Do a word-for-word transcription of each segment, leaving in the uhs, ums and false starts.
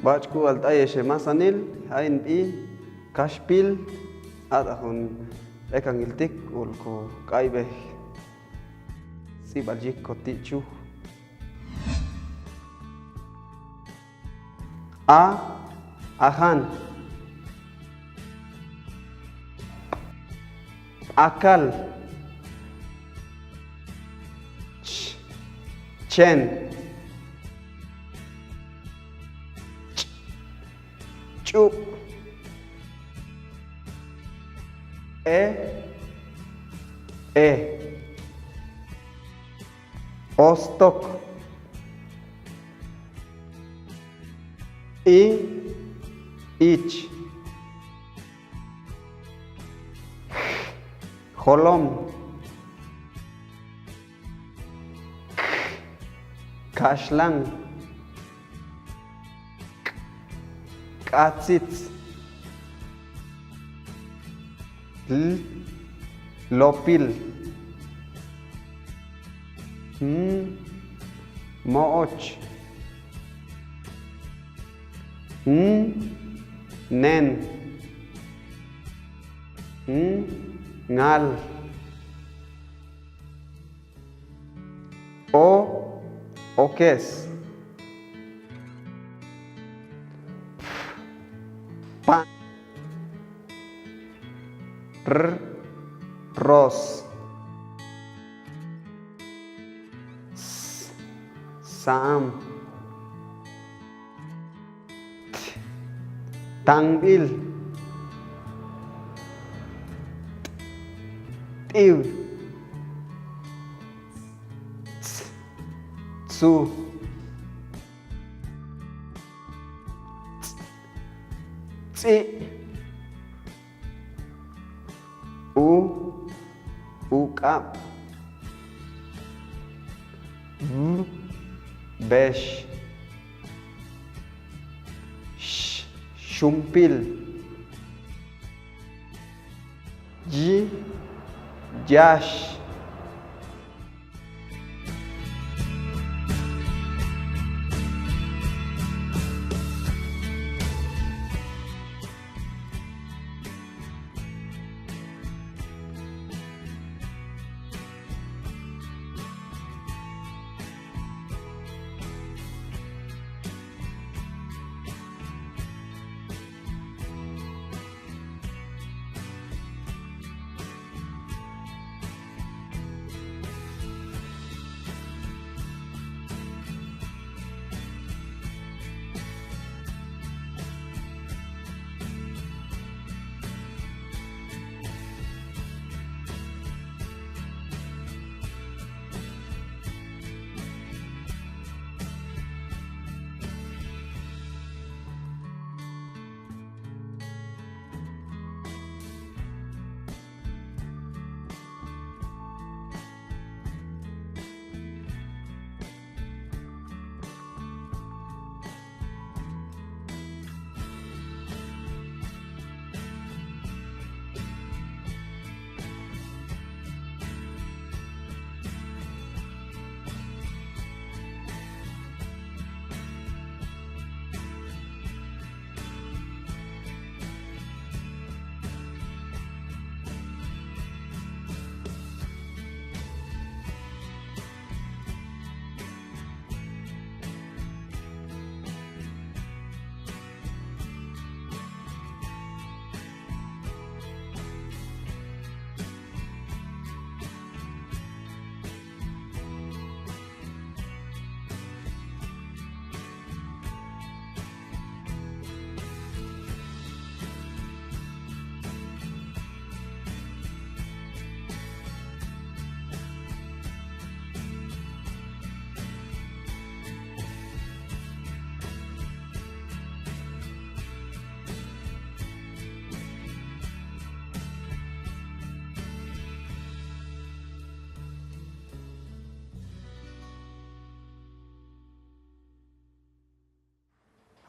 Bach'uku alt'ayexe masanil, ainbi, kaxpil, at'ajon ekangiltik, ulku k'aibek, ts'ibal yikoti chu. A, ajan. Akal. Ch, chen. Ch, ch'ub. E, e. Ostok. I, ich. Jolom. Kaxlan. K'atsits. L, lopil. M, mo'och. N, nen. N, ngal. O, okes. P, pan. R, ros. S, sam. T, tambil. T, tib. Ts, tsu. Ts, tsi. U, ukab. B, bex. X, xumpil. Y, yax.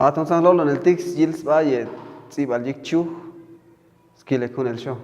Atunsan lolo en el tiks yilsba ye ts'ibal yikchu. Skile kun el show.